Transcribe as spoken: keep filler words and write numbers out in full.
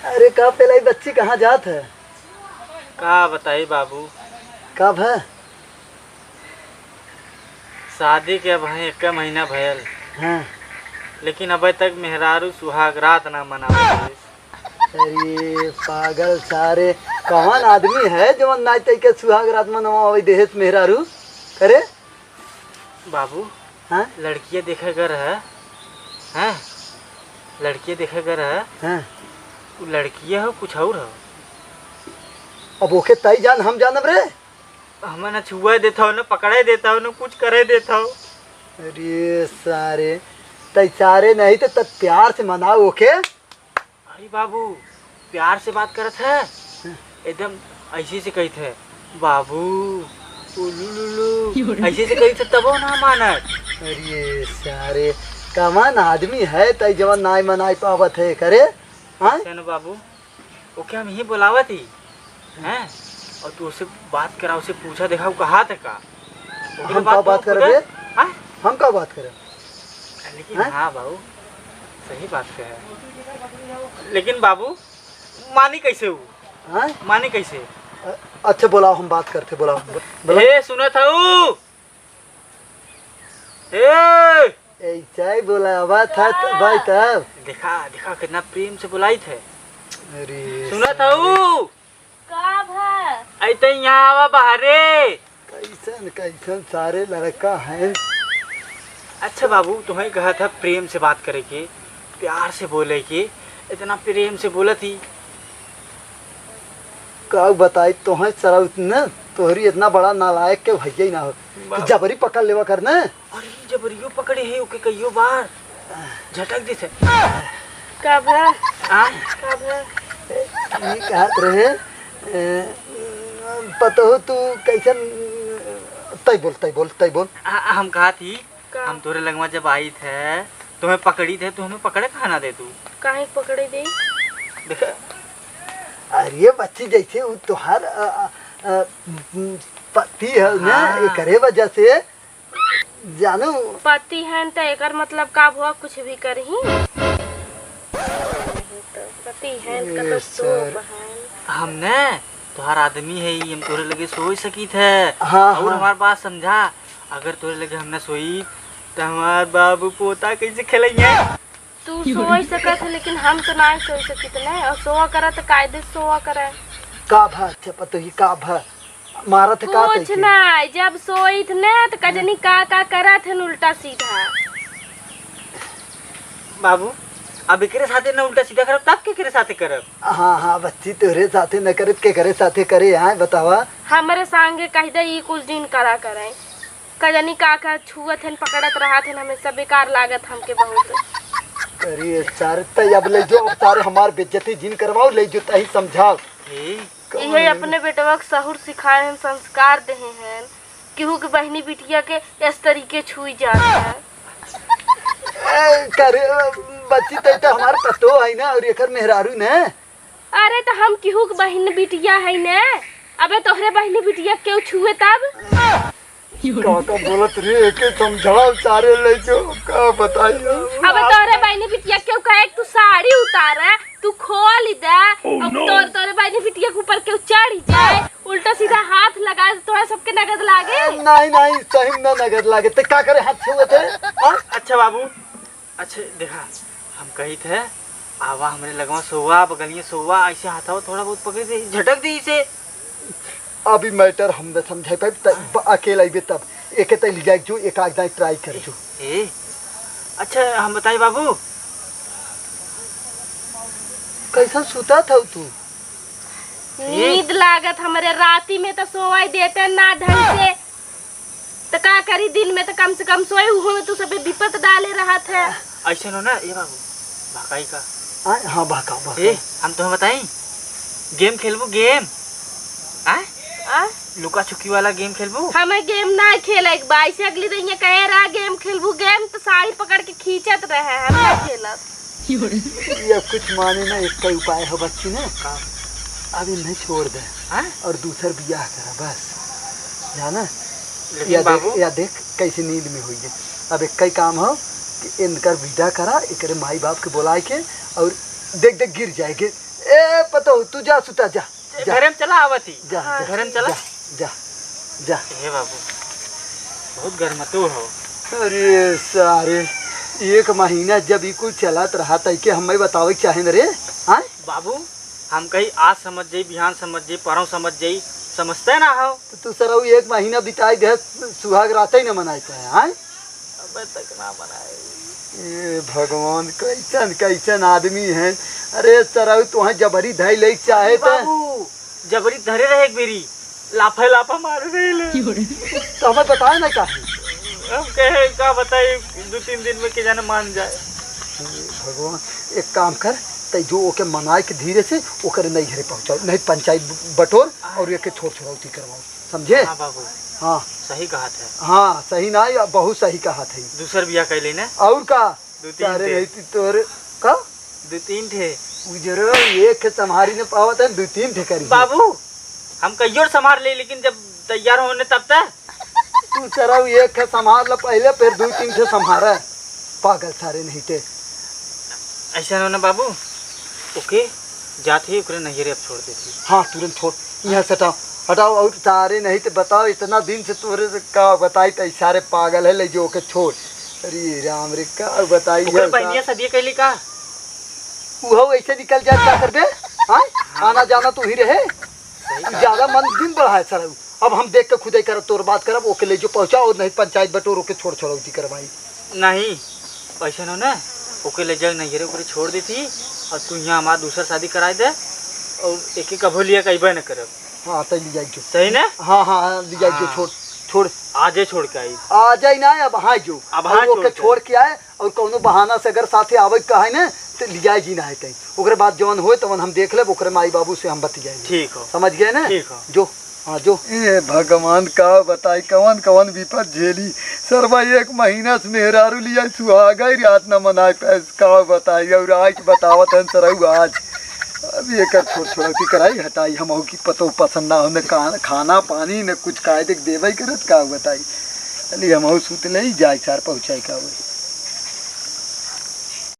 अरे का पेलाई बच्ची, कहाँ जात है? का बताई बाबू, कब है? शादी के अब हैं एक महीना भयल, हाँ। लेकिन अबे तक मेहरारू सुहाग रात ना मनावत है। अरे पागल सारे, कौन आदमी है जवन नाई तई के सुहाग रात मनवावे देहेत मेहरारू? अरे बाबू, हाँ? लड़किया देखे गर है, हैं? लड़किया देखे गर है। हाँ। उ लड़किया हो, कुछ और हो। अब ओके तई जान, हम जानब रे। हमें ना छुए देत हो, ना पकड़े देत हो, ना कुछ करे देत हो। अरे सारे, तई सारे नहीं तो तब प्यार से मनाओ ओके। अरे बाबू, प्यार से बात करत है, एकदम ऐसे से कहित है, "बाबू, उलुलुलु", ऐसे से कहित है, तबो ना मानत। अरे सारे, कमन आदमी है तई जवन नाई मनाई पावत है करे, हाँ? ऐसे न बाबू, ओके हम ही बोलावत ही, हैं? और तू उससे बात करा, उससे पूछा, देखा वो कहा था का? ओके हम बात का बात तो करब खुदे रे? हाँ? हम का बात करब? लेकिन हाँ? हाँ बाबू, सही बात कहे। लेकिन बाबू, मानी कैसे वो? हाँ? मानी कैसे? अ-, अच्छा, बोलाओ, हम बात करते, बोलाओ, ब-, बोलाओ। ए, सुनत हऊ? ए! ऐसा ही बोलावा था त-, भाई तब। देखा, देखा, कितना प्रेम से बोलाई थे। अरे सुनत हऊ? का भा? ऐ तो यहाँ आवा बाहरे। कैसन, कैसन सारे लड़का हैं। अच्छा बाबू, तुम्हें कहा था प्रेम से बात करे के, प्यार से बोले के, इतना प्रेम से बोलत ही। का बताई तोहें सरऊ, इतना, तोहरी इतना बड़ा नालायक के भैया ही ना हो। बाबू। जबरी पकड़ लेवा कर ना। अरे, जबरियो पकड़े है, ओके कहियो बार झटक देत है। का भा? आ? का भा? ये कहत रहे, ए, पतोहू तू कैसन, तै बोल, तै बोल, तै बोल। आ, हम कहत ही, का? हम तोरे लगवा जब आइत है, तुम्हें पकड़ी थे, तू हमें पकड़े कहाँ ना दे तू? काहे पकड़े दे? देख। अरे बच्ची, जैसे वो तोहार, अ, अ, अ, पति है ना, हाँ। एकरे वजह से जानू। पति हैं त एकर मतलब का भुआ कुछ भी करही? पति हैं ए, कतो सर। तोप हैं। हम न तोहार आदमी है, हम तोरे लगे सोई सकित है। हाँ, और हाँ। हमार बात समझा, अगर तोरे लगे हम न सोई त हमार बाबू पोता कैसे खेलइहे? तू सोई सकत है, लेकिन हम तो ना सोई सकित न। और सोआ करा त कायदे से सोआ करा। का भा? अच्छा पतोही, का भा? मारत है का कुछ तैके? ना, जब सोइत न त का जनी का का करत है उल्टा सीधा। बाबू, अब एकरे साथे न उल्टा सीधा करब, तब केकरे साथे करब? हाँ, हाँ, बच्ची, तोरे साथे न करे त केकरे साथे करे, आए बतावा। हमरे संगे कह दे, ई कुल जिन करा करे। का जनी का का छुअत हन, पकड़त रहत हन, हमेशा बेकार लागत हमके बहुत। अरे सारे, तै अब ले जो, अब सारे हमार बेइज्जती जिन करवाओ, ले जो तही समझाओ। ए, इहे अपने बेटवा के सहूर सिखाए हन, संस्कार देहे हन। केहू के बहिनी बिटिया के इस तरीके छुई जात है। ए, करे, बच्ची, तै तो हमार पतो है ना, और एकर मेहरारू ने। अरे, तो हम केहू के बहिन बिटिया है ने? अबे, तोहरे बहिनी बिटिया केहू छुए तब? का का बोलत रे, एके समझाओ, सारे ले जो, का बताई? अबे, तोहरे बहिनी बिटिया केहू कहे, "तू साड़ी उतार, तू खोल दे," अब तोर, तोहरे बहिनी बिटिया के ऊपर केहू चढ़ जाए, उल्टा सीधा हाथ लगाए, तो तोहरे सबके नगद लागे? ए, नहीं, नहीं, सही में ना नगद लागे। ते का करे हाथ छुए थे? हाँ? अच्छा बाबू, अच्छा, देखा, हम कहित है, आवा हमरे लगवा सोवा, बगलिए सोवा, ऐसे हाथवा थोड़ा बहुत पकड़ दे, झटक दे इसे। अभी matter हम न समझाई पाइब, त ब-, अकेला अइबे तब। एके तै ले जाए जो, एक आध दाई try कर जो। ए, अच्छा, हम बताई बाबू। कैसन सुता था तू? नींद लागत हमरे, राती में तो सोवाई देते ना ढंग से। त का करी, दिन में त कम से कम सोए, उहो में तू सबे विपत डाले रहत है। ऐसे नो ना, ए बाबू, भकाई का? आ, हाँ, भकाओ, भकाओ। ए, हम तुम्हें बताई, game खेलबू, game? आ? आ? लुका छुपी वाला game खेलबू? हमें game ना खेले के बा, ऐसे अगली दिन ये कहे रहा, "game खेलबू, game," त साड़ी पकड़ के खींचत रहे, हम ना खेलब। ये कुछ माने ना, एक ही उपाय हो बच्ची ने। का? अब इन्हें छोड़ दे। हाँ? और दूसर बियाह करा बस। जाना? लेकिन या देख, बाबू या देख कैसे नींद में होई है। अब एक ही काम हो कि इनकर विदा करा, एकरे माई बाप के बुलाए के और देख, देख गिर जाएंगे। ए पतो, तू जा सुता, जा, जा। घरे में चला आवत ही। जा, जा, घरे में चला। जा, जा, जा। हे बाबू, बहुत गरमतो हो। अरे सारे, एक महीना जब ई कुल चलत रहा, तई के हमें बतावे के चाहे न रे, हाँ? बाबू, हम कही आज समझ जाई, बिहान समझ जाई, परौं समझ जाई, समझते ना हो। तो तू सरऊ एक महीना बिताई दे, सुहाग रात ही न मनाई पाए, हाँ? अबे तक ना बनाए। ए भगवान, कैसन कैसन आदमी हैं। अरे सरऊ, तुहें जबरी धई ले चाहे तो। बाबू, जबरी धरे रहे एक बेरी, लाफे लाफा मारे रहे ले। तो हमें बताए ना काहे? हम कहे का बताई, दो तीन दिन में के जाने मान जाए। ए भगवान, एक काम कर, तै जो ओके मनाए के धीरे से ओकरे नहीं घरे पहुँचाओ, नहीं पंचायत बटोर और एके छोड़ छोड़ौती करवाओ। समझे? हाँ बाबू। हाँ। सही कहत है। हाँ, सही ना, या बहुत सही कहत है। दूसर बियाह कर लेने। और का? दो तीन सारे ठे। नहीं ती तोरे का? दो तीन ठे। उजरो एक ठे संभारी न पावत है, दो तीन ठे करी। बाबू, हम कहियो संभार ले, लेकिन जब तैयार होने तब तक। तू सरऊ एक ठे संभार ला पहले, फिर दो तीन ठे संभारे। पागल सारे नहीं ते। ऐसा हो ना बाबू, ओके जात ही ओकरे नैहरे अब छोड़ देती। हाँ, तुरंत छोड़, यहाँ से हटाओ, हटाओ। और सारे नहीं तो बताओ, इतना दिन से तोरे से का बताई, तो सारे पागल है, ले जो ओके छोड़। अरे राम रे, का बताई ओकर है बहनिया का? सदिया कैली का? उहो ऐसे निकल जाए, का करबे? हाँ? आना जाना तो ही रहे। सही कहा। ज्यादा मन दिन बढ़ाए सरऊ। अब हम देख के खुदे करब, तोर बात करब, ओके ले जो पहुँचाओ, नहीं पंचायत बटोर ओके छोड़ छोड़ौती करवाई। नहीं, ऐसे न ना, ओके ले जाए नैहरे, ओकरे छोड़ देती, और तू यहाँ हमार दूसर शादी कराए दे, और एके कभो लिया कइबे न करब। हाँ, तै ले जाई जो। सही ना? हाँ, हाँ, हाँ, ले जाई जो, हाँ। छोड़, छोड़। आजे छोड़ के आई। आ जाई ना, अब हाँ जो। अब और हाँ ओके छोड़ के छोड़ आई। के आए, और कौनो बहाना से अगर साथे आवे के कहे ना, तो ले जाए जी ना है कहीं। ओकरे बाद जवन होए, तवन हम देख लेब, ओकरे माई बाबू से हम बतियाई। ठीक हो। समझ गए ना? ठीक हो। जो हाँ, जो। ए भगवान, का बताई, कवन कवन विपद झेली। सरवा एक महीना से मेहरारू लिया सुहागा ही रात न मनाए पैस, का बताई। और आज बतावत हन सरऊ आज। अब एकर छोड़ छोड़ौती कराई, हटाई, हमहू की पतो पसंद ना हो, न का-, खाना पानी, न कुछ कायदे के देवे करत, का बताई। चली, हमहू सुत ले, जाए चार पहुँचाई का होई।